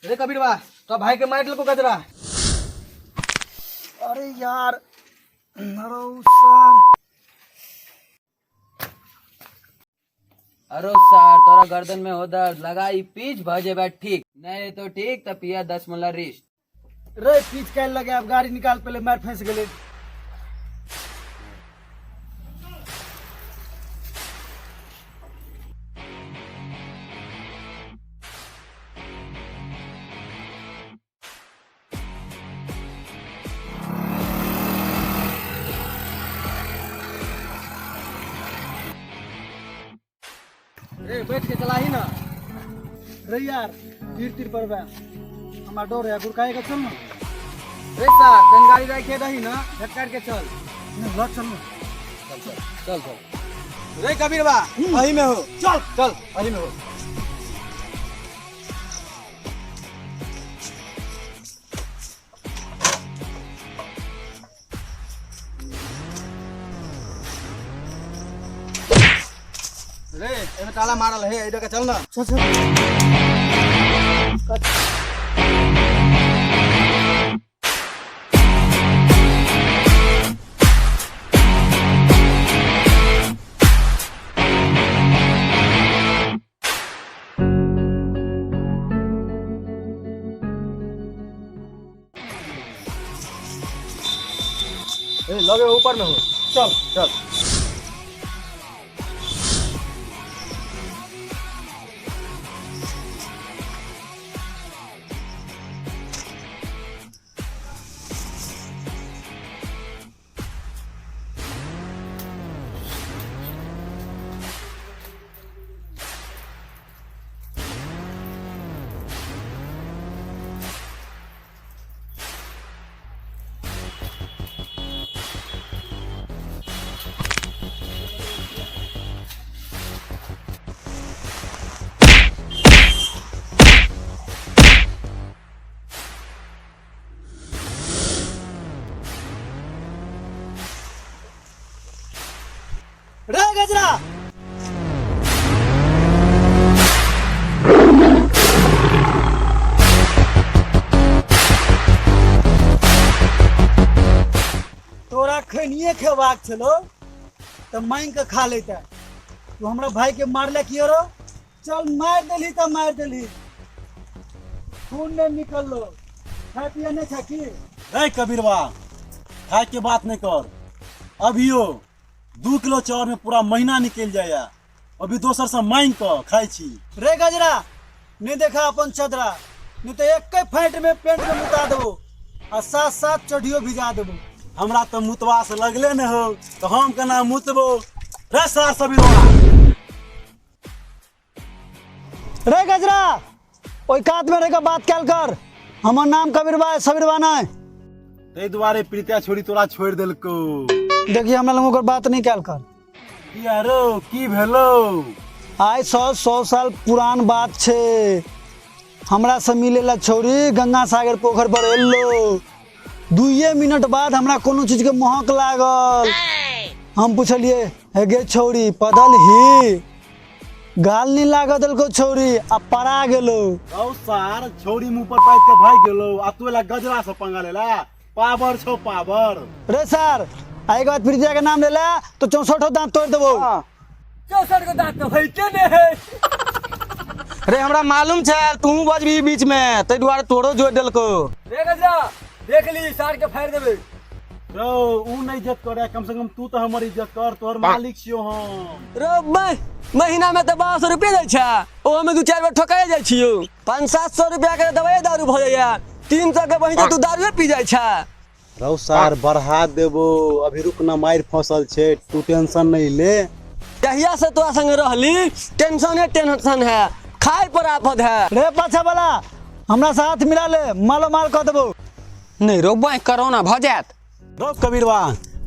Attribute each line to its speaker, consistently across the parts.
Speaker 1: रे कबीरवा, तो भाई के मार देलको गजरा। अरे यार, अरे सर।
Speaker 2: अरे सार, तोरा गर्दन में हो दर्द, लगा ई पीछ भ जेबे ठीक, नहीं तो ठीक त पिया 10 मुला रिस्ट।
Speaker 1: रे पीछ कैल लगे, अब गाड़ी निकाल पहले, मार फंस गेले। रे बैठ के चला ही ना। रे यार, तीर तीर पर बा, हमरा डर है, गुरकाए के चल ना। रे सार, तन गाड़ी रखे दही ना, झटकार के चल। न ल चल ना।
Speaker 2: चल चल चल चल।
Speaker 1: रे कबीरवा, अही में हो, चल चल, अही में हो। रे एमे ताला मारल है, इधर के चल ना। चल चल। ए लगे ऊपर में हो, चल चल। रे गजरा, तोरा खनिए खेबाक छलो तऽ मांगि के खा लेता। तू हमरा भाई के मारले कियो रो? चल मार देली तऽ मार देली, खून नहीं निकललो। खाए पिए नहीं छा की?
Speaker 3: रे कबीरवा, खाए के बात नहीं कर। अभियो 2 किलो चाउर में पूरा महीना निकल जाया, अभी दोसर से मांग के खाई छी।
Speaker 1: रे गजरा, नहीं देखा अपन चदरा, नहीं तो एक फैंट में पेंट में मुता देबो आ साथ साथ चढ़ियो भिजा देबो।
Speaker 3: हमरा तो मुतवा से लगले न हो तो हम केना मुतबो। रे सार सबीरवा।
Speaker 1: रे गजरा, ओई कात में रह के बात कैल कर, हमर नाम कबीरवा है, सबीरवा नहीं।
Speaker 3: ताहि दुआरे प्रीतिया छोड़ी तोरा छोड़ देलको।
Speaker 1: देखिए, हमरा लग ओकर बात नहीं कैल कर।
Speaker 3: की आरो की भेलो?
Speaker 1: आइ 100 साल पुरान बात छे। हमरा से मिले ला छौरी गंगा सागर पोखर पर एलो, 2 मिनट बाद हमरा कोनो चीज के महक लागल। हम पुछलिए, हे गे छौरी पदल ही? गाल नहीं लागल देलको छौरी आ पड़ा गेलो।
Speaker 3: रौ सार, छौरी मुंह पर पाइप के भागि गेलो आ तू एला गजरा से पंगा लेला। पावर छौ पावर।
Speaker 1: रे सर, आ एक बार प्रीतिया के नाम लेला तो 64 दांत तोड़ देबो।
Speaker 2: 64 गो दांत तो होइते ने है।
Speaker 4: रे हमरा मालूम छै तू बजबी बीच में, ताहि दुआरे तोरो जोड़ देलको।
Speaker 2: रे गजरा, देख ली सार के फाड़ देबे।
Speaker 3: रौ ऊ नहीं इज्जत करे, कम से कम तू तो हमर इज्जत कर, तोहर मालिक छियो हम।
Speaker 2: रो बे, महीना में तो 1200 रुपया दै छै, ओहो में 2-4 बेर ठोकाए जाइ छियो। 500-700 रुपया के दवाई दारू भऽ जाइया, 300 के बहिन तू दारूए पी जाइ छै।
Speaker 3: रौ सार बढ़ा देबो, अभी रुक ना, मारि फसल छै, तू टेंशन नहीं ले।
Speaker 2: जहिया से तोरा संगे रहली टेंशने टेंशन है, खाए पर आफत है।
Speaker 1: रे पाछा वाला, हमरा साथ मिला ले, मालो माल कऽ देबो।
Speaker 4: नहीं रो बाई, कोरोना भऽ जायत।
Speaker 3: रौ कबीरवा,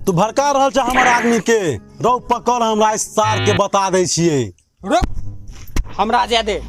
Speaker 3: तू भड़का रहल छ हमर आदमी के। रौ पकड़ हमरा इस सार के बता दै छियै।
Speaker 4: रुक, हमरा जाय दे।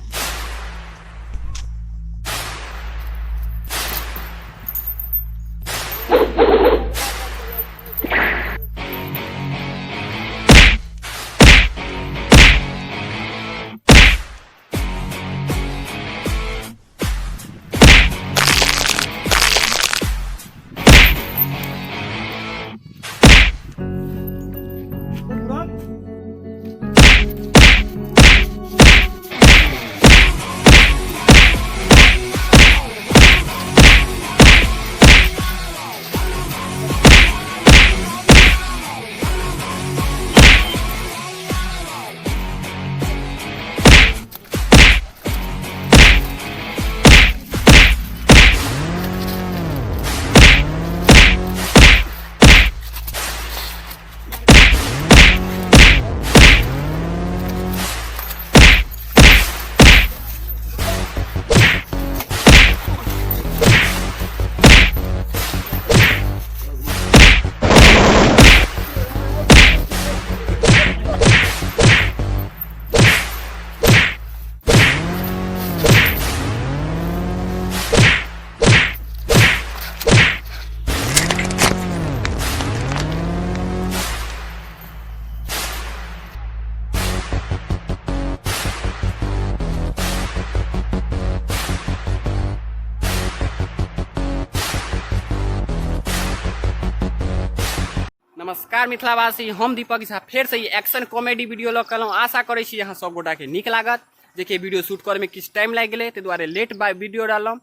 Speaker 5: नमस्कार मिथिलावासी, हम दीपक झा फेर से ई एक्शन कॉमेडी वीडियो लऽ कऽ एलहुँ। आशा करै छी अहाँ सब गोटाके नीक लागत। जेकि वीडियो शूट करैमे किछु टाइम लागि गेलै, ताहि दुआरे लेट बाय वीडियो डाललहुँ।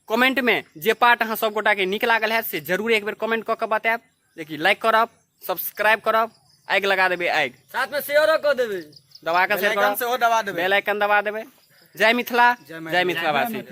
Speaker 5: कमेंटमे जे पार्ट अहाँ सब गोटाके नीक लागल हैत से जरूर एक बेर कमेंट कऽ कऽ बतायब। जेकि लाइक करब, सब्सक्राइब करब, आगि लगा देबै आगि,
Speaker 2: साथ में शेयरो कऽ देबै,
Speaker 5: दबा कऽ शेयर करब,
Speaker 4: सेहो दबा देबै,
Speaker 5: बेल आइकन दबा देबै। जय मिथिला, जय मिथिलावासी।